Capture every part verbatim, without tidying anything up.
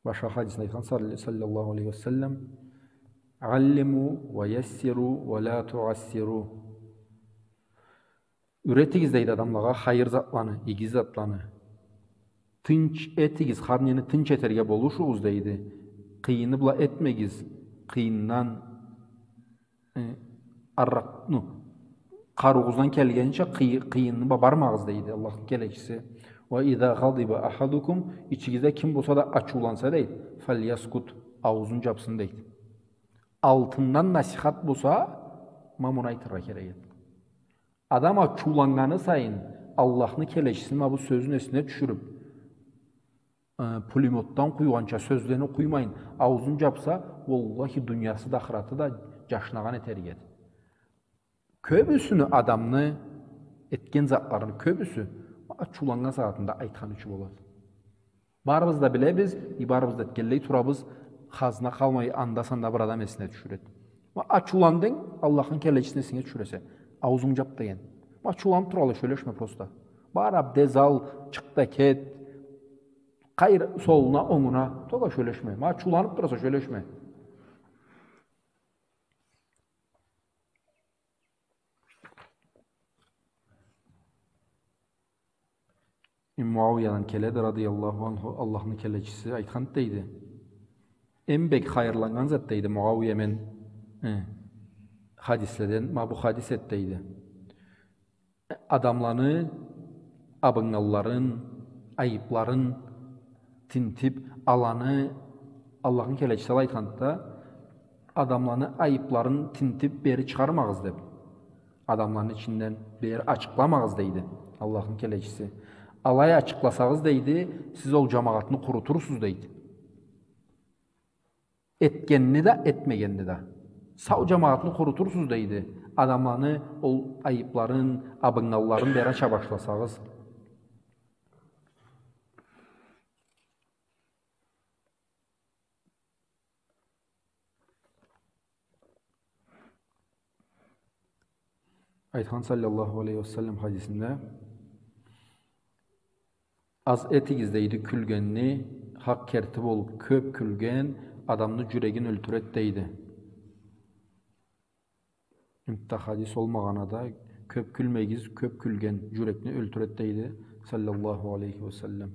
Башха хадисни айтхан салли-, саллаллаху алейхи ва саллам: «Аллиму ва яссиру ва ла туассиру». Юретигиз, дейди, адамлагъа хайыр затланы, иги затланы. Тынч этигиз, хар нени тынч этерге болушугъуз, дейди. Къыйыны бла этмегиз, къыйындан, э, арракъ-, ну, къарыугъуздан келгенча къый-, къыйынны ба-, бармагъыз, дейди Аллахны келечиси. «Ва иза гъадиба ахадукум», ичигизде ким болса да ачыуланса, дейди, «фальяскут», ауузун джапсын, дейди. Алтындан насихат болса, ма муну айтыргъа керек эди. Адам ачыуланнганы сайын, Аллахны келечисини ма бу сёзюн эсине тюшюрюп, э, пулемётдан къуйгъанча сёзлени къуймайын, ауузун джапса, уаллахи, дуниясы да, ахыраты да джашнагъан этерик эди. Кёбюсюню адамны этген затларыны кёбюсю ачыуланнган сагъатында айтхан ючюн болады. Барыбыз да билебиз, и барыбыз да этгенлей турабыз, хазна къалмай, анда-санда бир адам эсине тюшюр эди. Ма ачыуландынг, Аллахны келечисин эсинге тюшюресе. Ауузунг джап деген. Ма ачыуланып тургъанлай сёлешме просто. Бар, абдез ал, чыкъ да кет. Къайры солуна, онгуна, тогъа сёлешме. Ма ачыуланып тураса, сёлешме. Муауиядан келеди, радыяллаху анху, Аллахны келечиси айтханды, дейди. Эм бек хайырланнган зат, дейди, Муауия мен, э, хадиследен, ма бу хадис эди, дейди. Адамланы абыннганларын, айыпларын тинтип, аланы, Аллахны келечиси алай айтханды да, адамланы айыпларын тинтип бери чыгъармагъыз деп. Адамланы ичинден бери ачыкъламагъыз, дейди Аллахны келечиси. Алай ачыкъласагъыз, дейди, сиз ол джамагъатны къурутурсуз, дейди. Этгенни да, этмегенни да. Сау джамагъатны къурутурсуз, дейди. Адамланы ол айыпларын, абыннганларын бери ача башласагъыз. Айтхан саллаллаху алейхи ва саллам хадисинде: «Аз этигиз, — дейди, — кюлгенни, хакъ керти болуп, кёп кюлген адамны джюрегин ёлтюрет», — дейди. Интда хадис ол магъанада: «Кёп кюлмегиз, кёп кюлген джюрекни ёлтюрет», — дейди саллаллаху алейхи ва саллам.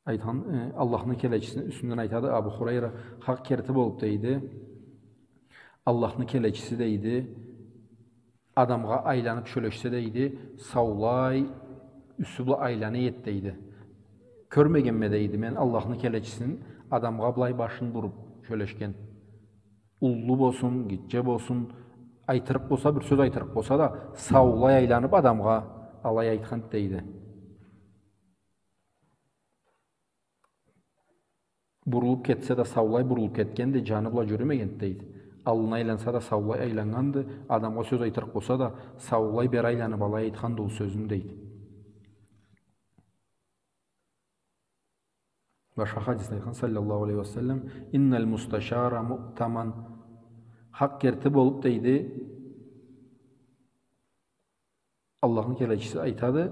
Айтхан, э, Аллахны келечисини юсюнден айтады Абу Хурайра, хакъ керти болуп, дейди, Аллахны келечиси, дейди, адамгъа айланып сёлешсе, дейди, саулай юсю бла айлана эди, дейди. Кёрмегенме, дейди, мен Аллахны келечисин адамгъа былай башын буруп сёлешген. Уллу болсун, гитче болсун, айтырыкъ болса, бир сёз айтырыкъ болса да, саулай айланып адамгъа алай айтхан, дейди. Бурулуп кетсе да, саулай бурулуп кетгенди, джаны бла джюрюмегенди, дейди. Аллына айланса да, саулай айланнганды, адамгъа сёз айтырыкъ болса да, саулай бери айланып алай айтханды ол сёзюн, дейди. Башха хадисни айтхан, саллаллаху алейхи ва саллам: «Инналь мусташара муътаман». Хакъ керти болуп, дейди, Аллахны келечиси айтады: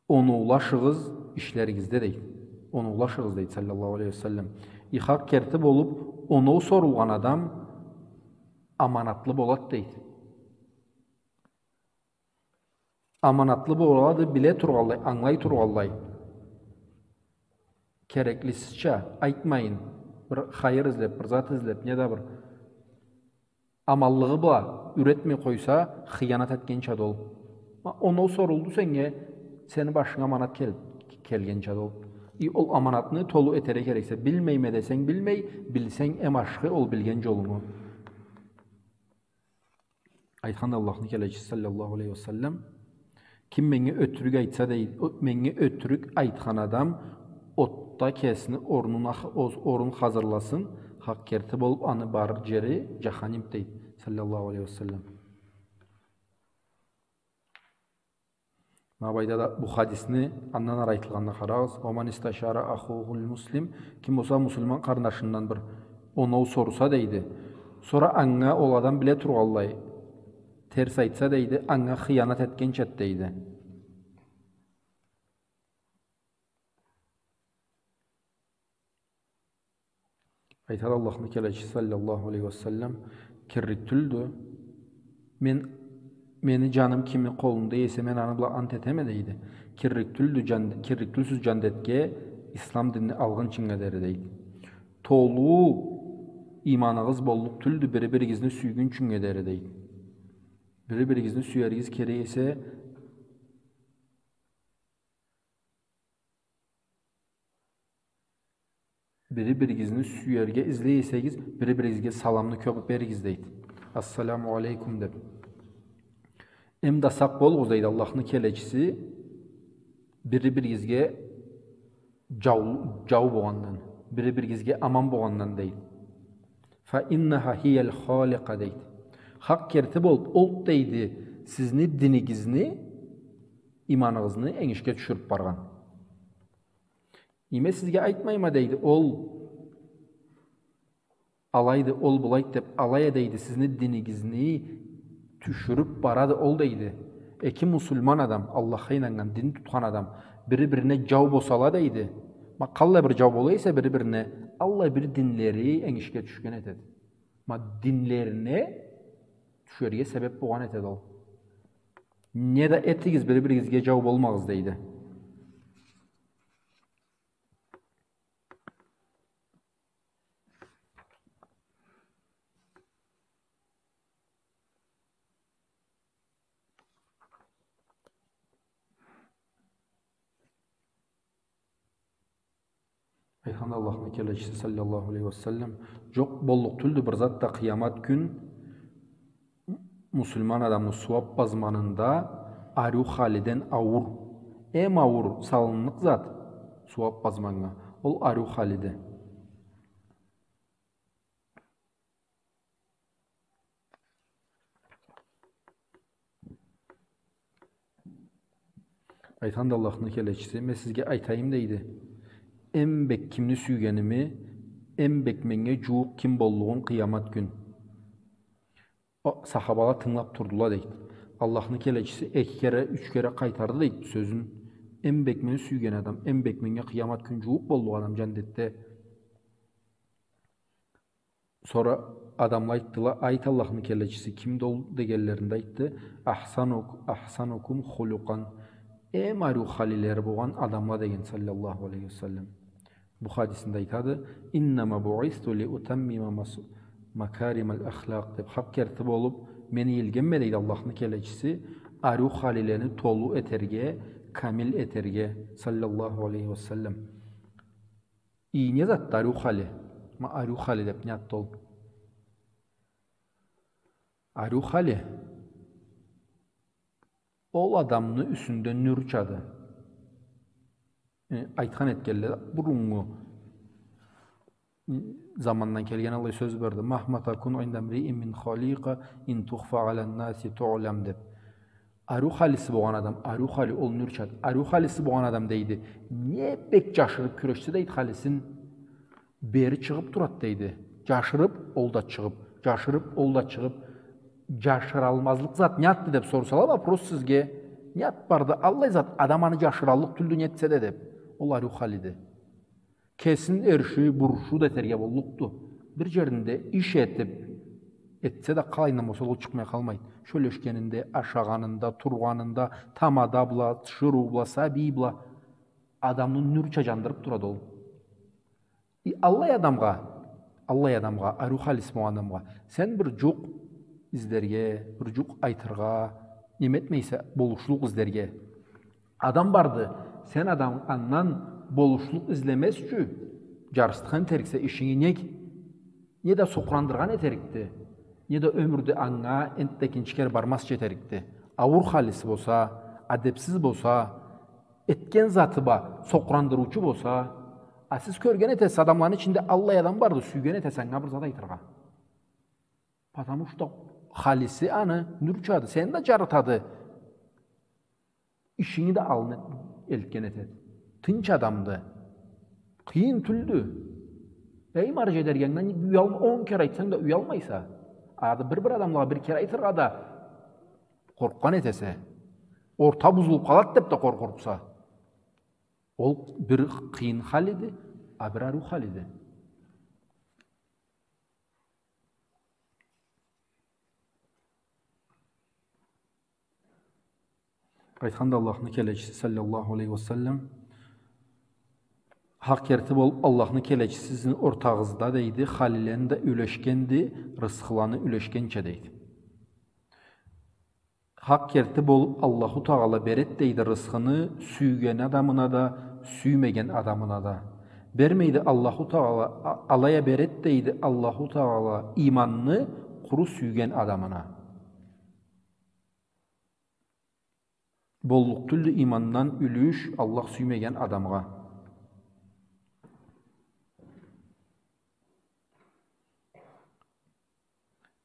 «Оноулашыгъыз ишлеригизде», — дейди. «Оноулашыгъыз», — дейди, саллаллаху алейхи ва саллам. И хакъ керти болуп, оноу сорулгъан адам аманатлы болат, дейди. Аманатлы болады, биле тургъанлай, ангылай тургъанлай. Кереклисича айтмайын, бир хайыр излеп, бир зат излеп, не да бир аманлыгъы бла юретмей къойса, хыянат этгенчады ол. Ма, оноу сорулду сеннге, сени башынга аманат кел-, келгенчады ол. И ол аманатны толу этерге керексе, билмейме десенг, билмей, билсенг, эм ашхы ол билген джолунгу. Айтханды Аллахны келечиси, саллаллаху алейхи ва саллам: «Ким меннге ётюрюк айтса, — дейди, — о-, меннге ётюрюк айтхан адам отда кесини орнуна х-, оз-, орун хазырласын, хакъ керти болуп, аны барыр джери джаханим», — дейди, саллаллаху алейхи ва саллам. Ма былайда да бу хадисни андан ары айтылгъанына къарагъыз. «Ва ман исташара ахухуль муслим», ким болса муслиман къарындашындан бир оноу соруса, дейди. Сора анга ол адам биле тургъанлай, Терс айтса, дейди, анга хыянат этгенчады, дейди. Айтады Аллахны келечиси саллаллаху алейхи ва саллам, кирлик тюлдю. Мен, мени джаным кими къолунда эсе, мен аны бла ант этеме, дейди. Кирлик тюлдю джан-, кирлик тюлсюз джандетге ислам динни алгъынчынга дери, дейди. Толу иманыгъыз боллукъ тюлдю бири-биригизни сюйгюнчюнге дери, дейди. Бири-биригизни сюеригиз керек эсе, бири-биригизни сюерге излей эсегиз, бири-биригизге саламны кёп беригиз, дейди. Ассаламу алейкум деп. Эм да сакъ болугъуз, дейди Аллахны келечиси, бири-биригизге джау, джау болгъандан, бири-биригизге аман болгъандан, дейди. Фа иннаха хияль халикъа, дейди. Хакъ керти болуп, ол, дейди, сизни динигизни, иманыгъызны энгишге тюшюрюп баргъан. Неме сизге айтмайма, дейди, ол алайды, ол былайды деп, алай а, дейди, сизни динигизни тюшюрюп барады ол, дейди. Эки муслиман адам, Аллахха ийнаннган, дин тутхан адам, бири-бирине джау болсала, дейди. Ма къаллай бир джау бола эсе бири-бирине, аллай бир динлери энгишге тюшген этеди. Ма динлерине тюшерге себеп болгъан этеди ол. Не да этигиз, бири-биригизге джау болмагъыз, дейди. Айтханда Аллахны келечиси саллаллаху алейхи ва саллам, джокъ боллукъ тюлдю бир зат да къыямат кюн муслиман адамны сууап базманында ариу халиден ауур. Эм ауур салынныкъ зат сууап базманнга, ол ариу халиди. Айтханда Аллахны келечиси, мен сизге айтайым, дейди, эм бек кимни сюйгеними, эм бек меннге джууукъ ким боллугъун къыямат кюн. О, сахабала тынгылап турдула, дейди. Аллахны келечиси эки кере, юч кере къайтарды, дейди, сёзюн. Эм бек мени сюйген адам, эм бек меннге къыямат кюн джууукъ боллукъ адам джандетде. Сора адамла айтдыла, айт, Аллахны келечиси, кимди ол дегенлеринде айтды, ахсанук-, ахсанукум хулукъан, эм ариу халилери болгъан адамла деген, саллаллаху алейхи ва саллам. Бу хадисинде айтады, иннама буисту ли утаммима мас-, макаримал ахлакъ деп, хакъ керти болуп, мен ийилгенме, дейди Аллахны келечиси, ариу халилени толу этерге, камил этерге, саллаллаху алейхи ва саллам. И не затды ариу хали? Ма ариу хали деп не затды ол? Ариу хали. Ол адамны юсюнден нюр чыгъады. Э, айтхан этгенле, буруннгу замандан келген аллай сёз барды. Махма такун инда мриин мин халикъа ин тухфа алан наси туълам деп. Ариу халиси болгъан адам, ариу хали, ол нюр чыгъады. Ариу халиси болгъан адам, дейди, не бек джашырып кюрешсе, дейди, халисин, бери чыгъып турады, дейди. Джашырып, ол да чыгъып, джашырып, ол да чыгъып, джашыралмазлыкъ зат не затды деп сорсала, вопрос сизге, не зат барды, аллай зат, адам аны джашыраллыкъ тюлдю не этсе да деп, ол ариу халиди. Кесин эрши, бурушуу да этерге боллукъду. Бир джеринде иш этип, этсе да, къалайындан болса да, ол чыкъмай къалмайды. Сёлешгенинде, ашагъанында, тургъанында, тамада бла, тиширыу бла, сабий бла адамны нюрча джандырып турады ол. И аллай адамгъа, аллай адамгъа, ариу халиси болгъан адамгъа сен бир джукъ излерге, бир джукъ айтыргъа, неме этмейсе, болушлукъ излерге. Адам барды, сен адам андан болушлукъ излемез ючюн, джарсытхан этериксе ишинги, нек, не да сокъурандыргъан этерикди, не да ёмюрде анга энтда экинчи кере бармазча этерикди. Ауур халиси болса, адепсиз болса, этген заты бла сокъурандырыучу болса, а сиз кёрген этесиз, адамланы ичинде аллай адам барды, сюйген этесе анга бир зат айтыргъа. Потому что халиси аны нюрчады, сени да джарытады. Ишинги да аллына элтген этеди. Тынч адамды. Къыйын тюлдю. Эй, маржа этерге, андан уялма, он кере айтсанг да уялмайса. Ады бир-бир адамлагъа бир кере айтыргъа да Къоркъгъан этесе. Орта бузулуб къалад деб да къоркъурса. Ол бир къыйын хал эди, а бир ариу хал эди. Айтханды Аллахны келечиси, саллаллаху алейхи ва саллам, хакъ керти болуб, Аллахны келечиси, сизни ортагъызда, дейди, халилени да юлешгенди, рысхыланы юлешгенча, дейди. Хакъ керти болуб, Аллаху Тагъала беред, дейди, рысхыны сюйген адамына да, сюймеген адамына да. Бермейди Аллаху Тагъала, а-, алай а беред, дейди, Аллаху Тагъала иманны къуру сюйген адамына. Боллукъ тюлдю имандан юлюш Аллах сюймеген адамгъа.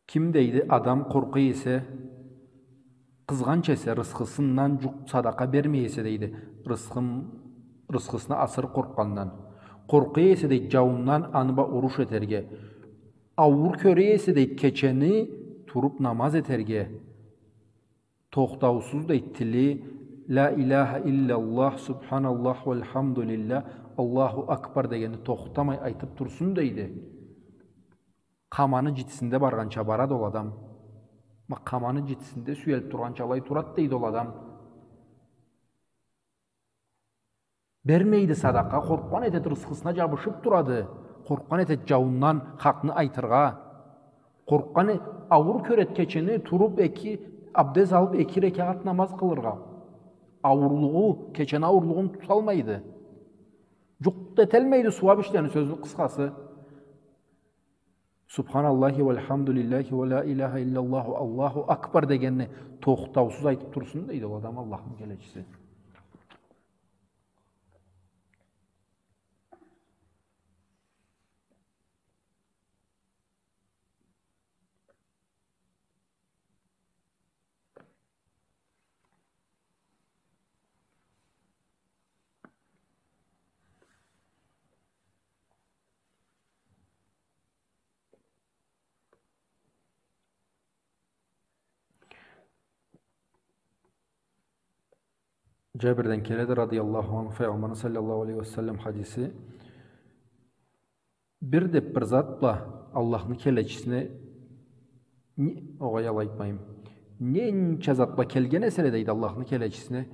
Ким, дейди, адам къоркъа эсе, къызгъанч эсе, рысхысындан джукъ садакъа бермей эсе, дейди, рысхым-, рысхысына асыры къоркъгъандан. Къоркъа эсе, дейди, джауундан аны бла уруш этерге. Ауур кёре эсе, дейди, кечени туруб намаз этерге. Тохтаусуз, дейди, тили «Ля иляха илляллах, субханаллах, валхамдулиллях, Аллаху акбар» дегенни тохтамай айтыб турсун, дейди. Къаманы джитисинде баргъанча барад ол адам. Ма къаманы джитисинде сюелиб тургъанча алай турад, дейди, ол адам. Бермейди садакъа, къоркъгъан этед, рысхысына джабышыб турады. Къоркъгъан этед джауундан хакъны айтыргъа. Къоркъгъан э-, ауур кёред кечени туруб эки, абдез алыб эки рекагъат намаз къылыргъа. Ауурлугъу, кечени ауурлугъун туталмайды. Джукъ да этелмейди сууаб ишлени, сёзню къысхасы. «Субханаллахи валхамдулиллахи ва ля иляха илляллаху, Аллаху акбар» дегенни тохтаусуз айтыб турсун, дейди ол адам, Аллахны келечиси. Джабирден келеди, радыяллаху анху, Файгъамбарны, саллаллаху алейхи ва саллам, хадиси. Бир деб бир зат бла Аллахны келечисине, не-, огъай, алай айтмайым. Ненча зат бла келген эселе, дейди, Аллахны келечисине,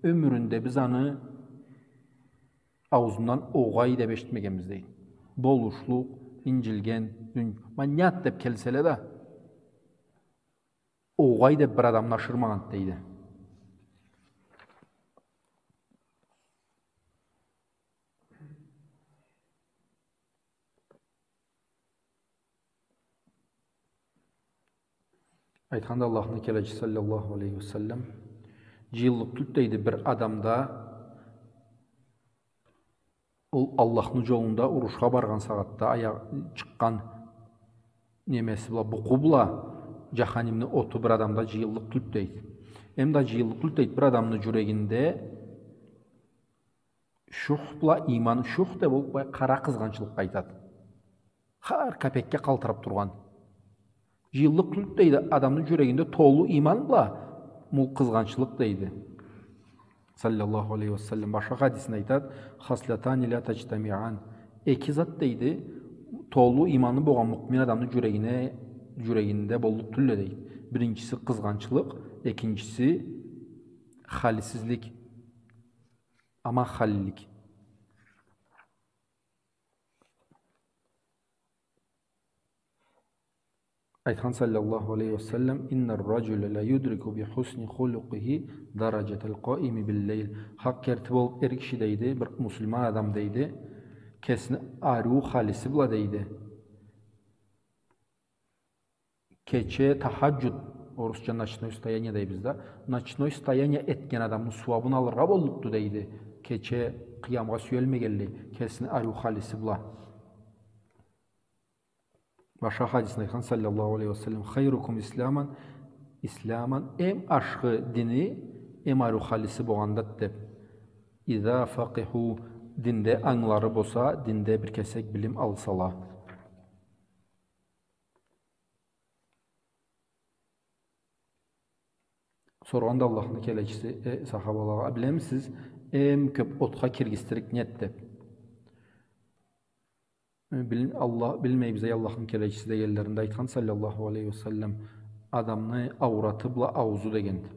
ёмюрюнде биз аны аузундан огъай деб эшитмегенбиз, дейди. Болушлукъ, инджилген, юн-, манят деб келселе да, огъай деб бир адамны ашырмагъанды, дейди. Айтханды Аллахны келечиси, саллаллаху алейхи ва саллам, джыйыллыкъ тюлдю, дейди, бир адамда ол Аллахны джолунда урушха баргъан сагъатда ая-, чыкъгъан немеси бла, букъу бла, джаханимни оту бир адамда джыйыллыкъ тюлдю, дейди. Эм да джыйыллыкъ тюлдю, дейди, бир адамны джюрегинде шух бла иман, шух деб ол былай къара къызгъанчлыкъгъа айтады. Хар капекге къалтыраб тургъан. Джыйыллыкъ тюлдю, дейди, адамны джюрегинде толу иман бла, мул къызгъанчлыкъ, дейди. Саллаллаху алейхи ва саллам. Башха хадисинде айтады: «Хаслятани ля таджтамиан». Эки зат, дейди, толу иманы болгъан муъмин адамны джюрегине, джюрегинде боллукъ тюлле, дейди. Биринчиси къызгъанчлыкъ, экинчиси халисизлик. Аман халилик. Айтхан, саллаллаху алейхи ва саллам: «Инна р-раджуля ля юдрику би хусни хулукъихи дараджаталь къаими биль-лейль». Хакъ керти болуб, эр киши, дейди, бир муслиман адам, дейди, кесини ариу халиси бла, дейди, кече тахаджуд, орусча ночное стояние дейбиз да, ночное стояние этген адамны сууабын алыргъа боллукъду, дейди, кече къыямгъа сюелмегенлей, кесини ариу халиси бла. Башха хадисинде айтхан, саллаллаху алейхи ва саллам: «Хайрукум исламан, исламан, эм ашхы дини, эм ариу халиси болгъандады», — деб. «Иза факъиху, динде ангылары болса, динде бир кесек билим алсала». Соргъанды Аллахны келечиси, э, сахабалагъа, «Билемисиз, эм кёп отха киргизтирик неди?» деп. Э, бил-, Аллах, «Билмейбиз, эй Аллахны келечиси», дегенлеринде айтхан, саллаллаху алейхи ва саллам, «Адамны аураты бла ауузу», дегенди.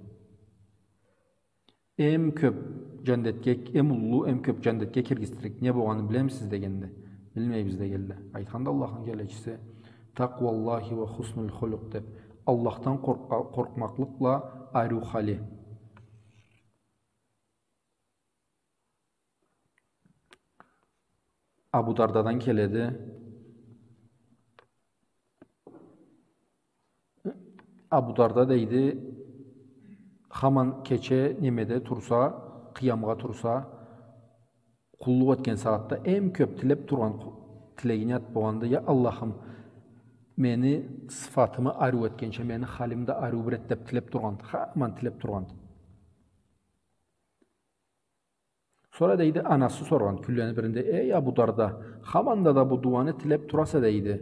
«Эм кёп джандетге, эм уллу, эм кёп джандетге киргизтирик не болгъанын билемисиз?» дегенде, «Билмейбиз», дегенле. Айтханды Аллахны келечиси, «Такъуаллахи ва хуснул хулукъ», деп, Аллахдан къоркъа-, къоркъмакълыкъ бла ариу хали. Абу Дардадан келеди. Абу Дарда дейди, хаман кече немеде турса, къыямгъа турса, къуллукъ этген сагъатда эм кёп тилеп тургъан къу-, тилеги не зат болгъанды? «Я Аллахым, мени сыфатымы ариу этгенча, мени халимни да ариу бир эт», деп тилеп тургъанды. Хаман тилеп тургъанды. Сора, дейди, анасы соргъан кюнлени биринде: «Эй, Абу Дарда, хаманда да бу дуаны тилеп тураса?» дейди.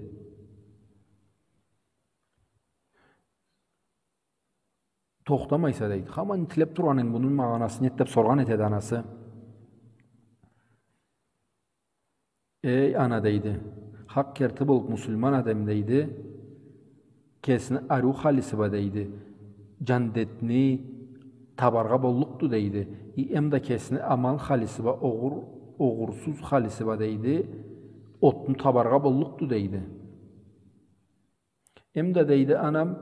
«Тохтамайса», дейди. «Хаман тилеп тургъанынг, муну магъанасы неди?» деп соргъан этеди анасы. «Эй, ана, — дейди, — хакъ керти болуп, муслиман адам, — дейди, — кесини ариу халиси бла, — дейди, — джандетни табаргъа боллукъду, — дейди. — И, эм да кесини аман халиси бла, огъур-, огъурсуз халиси бла, — дейди, — отну табаргъа боллукъду», дейди. «Эм да, — дейди, — анам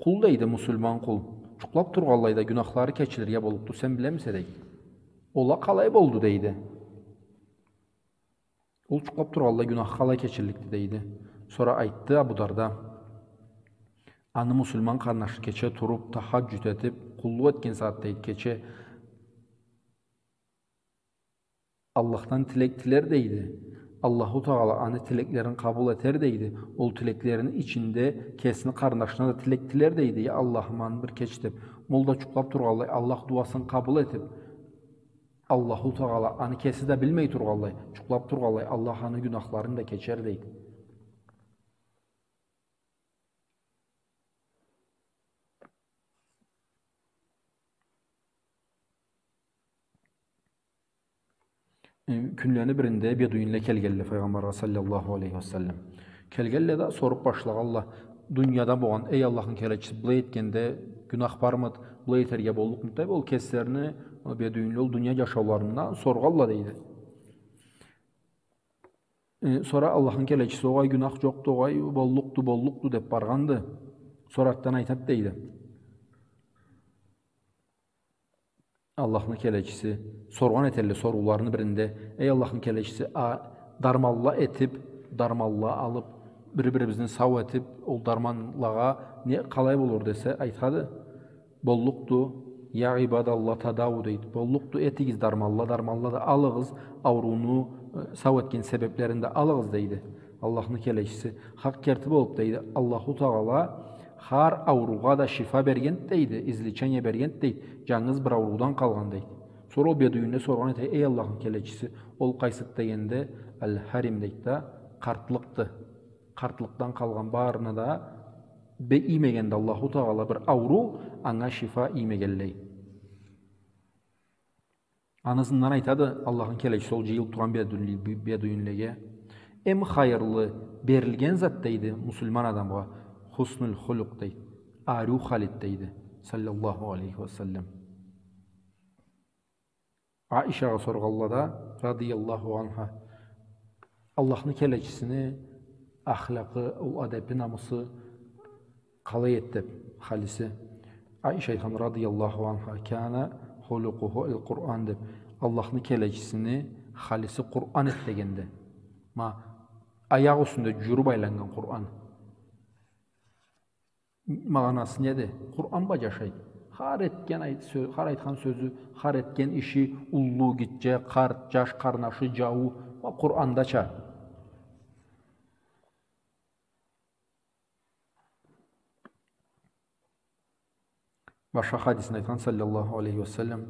къул, — дейди, — муслиман къул. Джукълап тургъанлай да гюнахлары кечилирге боллукъду, сен билемисе», дейди. «Ол а къалай болду?» дейди. «Ол джукълап тургъанлай гюнахы къалай кечилликди?» дейди. Сора айтды Абу Дарда: «Аны муслиман къарнашы кече туруп, тахаджуд этип, къуллукъ этген сагъат, — дейди, — кече Аллахдан тилек тилер, — дейди. — Аллаху Тагъала аны тилеклерин къабыл этер, — дейди. — Ол тилеклерини ичинде кесини къарнашына да тилек тилер, — дейди. — Я Аллахым, аны бир кеч», деп. Ол да джукълап тургъанлай Аллах дуасын къабыл этип, Аллаху Тагъала аны кеси да билмей тургъанлай, джукълап тургъанлай, Аллах аны гюнахларын да кечер, дейди. Э, кюнлени биринде бедуинле келгелле Файгъамбаргъа саллаллаху алейхи ва саллам. Келгелле да соруп башлагъалла дунияда болгъан: «Эй Аллахны келечиси, былай этгенде гюнах бармыды, былай этерге боллукъмуду?» деп, ол кеслерини, ол бедуинле, ол дуния джашауларындан соргъалла, дейди. Э, сора Аллахны келечиси: «Огъай, гюнах джокъду, огъай, боллукъду, боллукъду», деп баргъанды. Сора артдан айтат, дейди. Аллахны келечиси, соргъан этелле сорууларыны биринде: «Эй Аллахны келечиси, а, дарманла этип, дарманла алып, бир-бирибизни сау этип, ол дарманлагъа не, къалай болур?» десе, айтхады: «Боллукъду, я ибадалла, тадау, — дейди. — Боллукъду, этигиз дарманла, дарманла да алыгъыз, аурууну, э, сау этген себеплерин да алыгъыз», — дейди. Аллахны келечиси: «Хакъ керти болуп, — дейди, — Аллаху Тагъала хар ауругъа да шифа бергенди, — дейди, — излечение бергенди, — дейди, — джангыз бир аурудан къалгъан», — дейди. Сора ол бедуинле соргъан эте: «Эй Аллахны келечиси, ол къайсыды?» дегенде: «Аль-харим, — дейди да, — къартлыкъды. Къартлыкъдан къалгъан барына да бе-, иймегенди Аллаху Тагъала бир ауруу, анга шифа иймегенлей». Аны ызындан айтады Аллахны келечиси ол джыйылып тургъан бедуин-, бедуинлеге: «Эм хайырлы берилген зат, — дейди, — муслиман адамгъа, — хуснуль хулукъ, — дейди, — ариу халид», — дейди, саллаллаху алейхи ва саллам. Аишагъа соргъалла да, радияллаху анха, Аллахны келечисини ахлакъы, ол адеби, намысы къалай эди деп, халиси. Аиша айтхан, радияллаху анха: «Кана хулукъуху аль-Къуран», — деп, Аллахны келечисини халиси Къуран эди дегенди. Ма, аякъ юсюнде джюрюп айланнган Къуран. Магъанасы неди? Къуран бла джашайды. Хар этген айт-, сё-, хар айтхан сёзю, хар этген иши, уллу, гитче, къарт, джаш, къарнашы, джауу, ма, Къурандача. Башха хадисинде айтхан, саллаллаху алейхи ва саллам: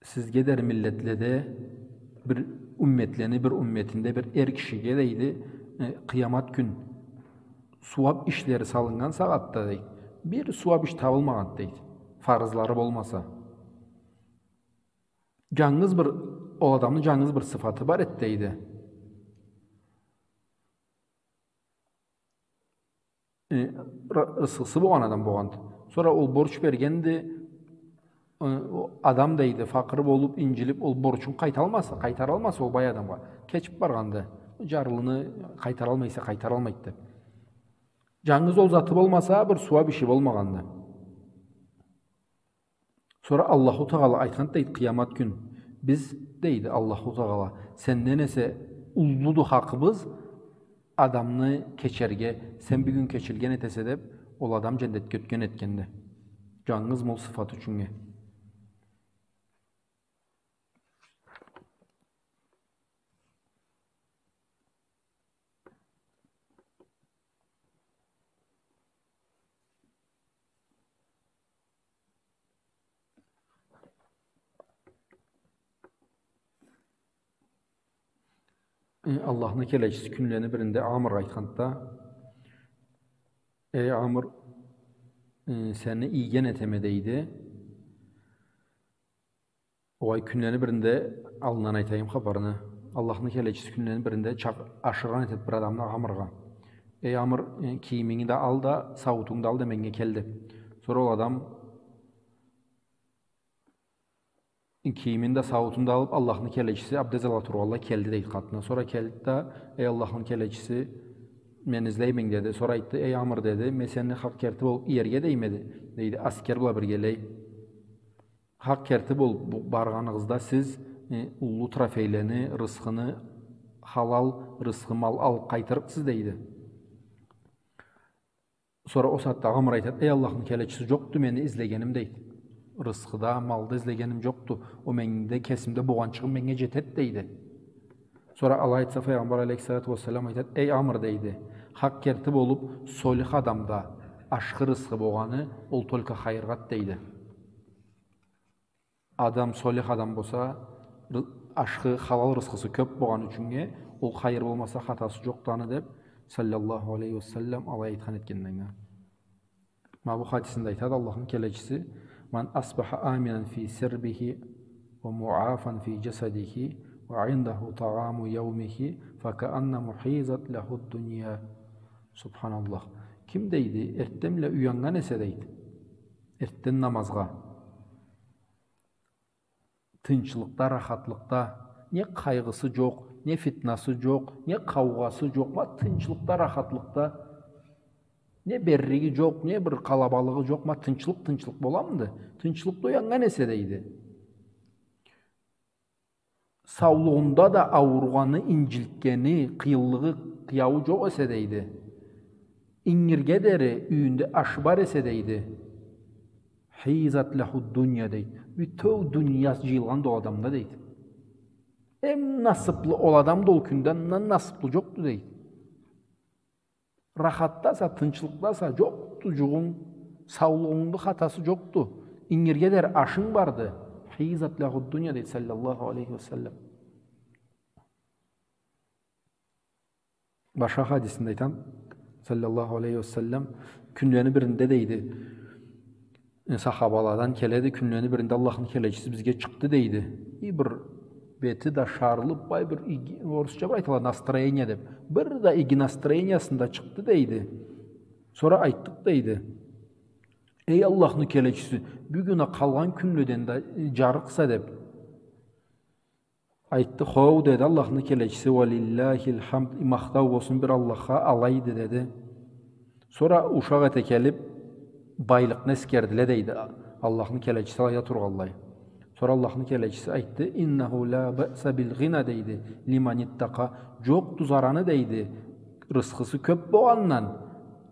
«Сизге дери миллетледе бир умметлени, бир умметинде бир эр кишиге, — дейди, — э, къыямат кюн сууаб ишлери салыннган сагъатда, дейди, бир сууаб иш табылмагъанды, дейди, фарызлары болмаса. Джангыз бир, ол адамны джангыз бир сыфаты бар эди, дейди. Э, ры-, рысхысы болгъан адам болгъанды. Сора ол борч бергенди, э, о адам, дейди, факъыр болуб, инджилиб, ол борчун къайталмаса, къайтаралмаса ол бай адамгъа, кечиб баргъанды. Джарлыны къайтаралмайса, къайтаралмайды деб. Джангыз ол заты болмаса, бир сууаб иши болмагъанды. Сора Аллаху Тагъала айтхан, дейди, къыямат кюн: «Биз, — дейди Аллаху Тагъала, — сенден эсе уллуду хакъыбыз адамны кечерге, сен бюгюн кечилген этесе», — деб, ол адам джандетге ётген этгенди. Джангыз ма ол сыфаты ючюннге. Э, Аллахны келечиси кюнлени биринде Амргъа айтханды да: «Эй, Амр, э, сени ийген этеме», — дейди. Огъай, кюнлени биринде, аллындан айтайым хапарны. Аллахны келечиси кюнлени биринде чакъ-, ашыргъан этеди бир адамны Амргъа. «Эй, Амр, э, кийиминги да ал да, сауутунгу да ал да, меннге кел», — деб. Сора ол адам кийимин да, сауутун да алыб, Аллахны келечиси абдез ала тургъанлай келди, дейди, къатына. Сора келди да: «Эй, Аллахны келечиси, мени излеймисе», — деди. Сора айтды: «Эй, Амр, — деди, — мен сени хакъ керти болуб иерге дейме, — дейди, — аскер бла биргелей. Хакъ керти болуб бу-, баргъаныгъызда сиз, э, уллу трофейлени, рысхыны, халал рысхы, мал алыб къайтырыкъсыз», — дейди. Сора ол сагъатда Амр айтады: «Эй, Аллахны келечиси, джокъду мени излегеним, — дейди. — Рысхыда, малда излегеним джокъду. Ол менде, кесимде болгъанчыгъым меннге джетеди», — дейди. Сора алай айтса, Файгъамбар алейхиссалату уассалам айтады: «Эй, Амр, — дейди, — хакъ керти болуб, солих адамда ашхы рысхы болгъаны, ол только хайыргъады», — дейди. Адам солих адам болса, ры-, ашхы, халал рысхысы кёб болгъаны ючюннге, ол хайыр болмаса, хатасы джокъду аны, деб, саллаллаху алейхи ва саллам, алай айтхан этгенди анга. Ма бу хадисинде айтады Аллахны келечиси: «Ман асбаха аминан фи сирбихи ва муафан фи джасадихи ва индаху тагъаму яумихи факааннама хизат лаху дунья». Субханаллах. Ким, дейди, эртденбла уяннган эсе, дейди, эртден намазгъа, тынчлыкъда, рахатлыкъда, не къайгъысы джокъ, не фитнасы джокъ, не къаугъасы джокъ, ма тынчлыкъда, рахатлыкъда, не берриги джокъ, не бир къалабалыгъы джокъ, ма тынчлыкъ, тынчлыкъ боламыды? Тынчлыкъда уяннган эсе, дейди. Саулугъунда да ауругъаны, инджилтгени, къыйынлыгъы, къыяуу джокъ эсе, дейди. Ингирге дери юйюнде ашы бар эсе, дейди. Хизат лаху дунья, дейди. Бютеу дуния джыйылгъанды ол адамда, дейди. Эм насыблы ол адамды ол кюнде, андан насыблы джокъду, дейди. Рахатдаса, тынчлыкъдаса, джокъду джугъунг, саулугъунгда хатасы джокъду. Ингирге дери ашынг барды. Хизат лаху дунья, дейди, саллаллаху алейхи ва саллам. Башха хадисинде айтады, саллаллаху алейхи ва саллам, кюнлени биринде, дейди, э, сахабаладан келеди, кюнлени биринде Аллахны келечиси бизге чыкъды, дейди. И бир бети да шарылыб, бай бир иги, орусча бир айталла, настроение деб, бир да иги настроениесинде чыкъды, дейди. Сора айтдыкъ, дейди: «Эй Аллахны келечиси, бюгюн а къалгъан кюнледен да, э, джарыкъса», — деб. Айтды: «Хоу, — деди Аллахны келечиси, — ва лиллахил хамд, махтау болсун бир Аллахха, алайды», — деди. Сора ушакъ эте келиб, байлыкъны эсгердиле, дейди. Аллахны келечиси алайда тургъанлай. Сора Аллахны келечиси айтды: «Иннаху ла баъса бил гъина, — дейди, — лиман иттакъа. Джокъду зараны, — дейди, — рысхысы кёб болгъандан,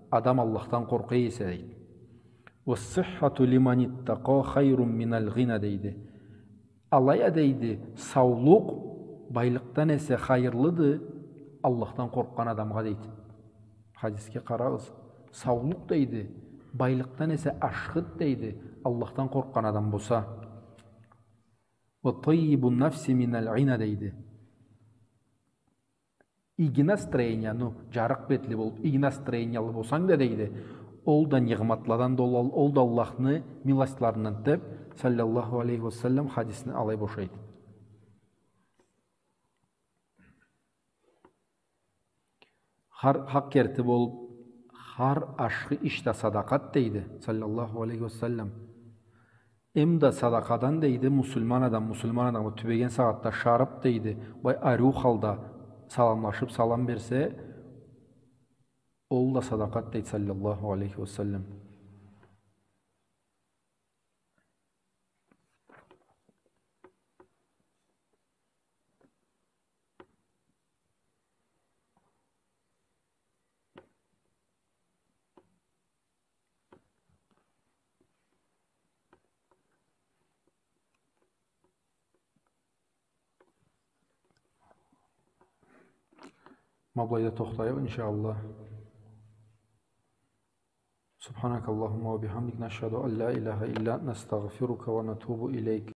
адам Аллахдан къоркъа эсе», — дейди. «Ва ссиххату лиман иттакъа хайрун минал гъина», — дейди. Алай а, дейди, саулукъ байлыкъдан эсе хайырлыды Аллахдан къоркъгъан адамгъа, дейди. Хадисге къарагъыз. Саулукъ, дейди, байлыкъдан эсе ашхыды, дейди, Аллахдан къоркъгъан адам болса. «Ва таййибун нафси минал гъина», — дейди. иги настроенияны, джарыкъ бетли болуб, иги настроениялы болсанг да, дейди, ол да нигъматладан да, ол, ол да Аллахны милостьларындан, деб, саллаллаху алейхи ва саллам, хадисни алай бошайды. Хар, хакъ керти болуб, хар ашхы иш да садакъады, дейди, саллаллаху алейхи ва саллам. Эм да садакъадан, дейди, муслиман адам, муслиман адамгъа тюбеген сагъатда ашарыб, дейди, былай ариу халда саламлашыб, салам берсе, ол да садакъады, дейди, саллаллаху алейхи ва саллам. Ма былайда тохтайыкъ, иншаАллах. سبحانك اللهم وبحمدك، نشهد أن لا إله إلا أنت، نستغفرك ونتوب إليك.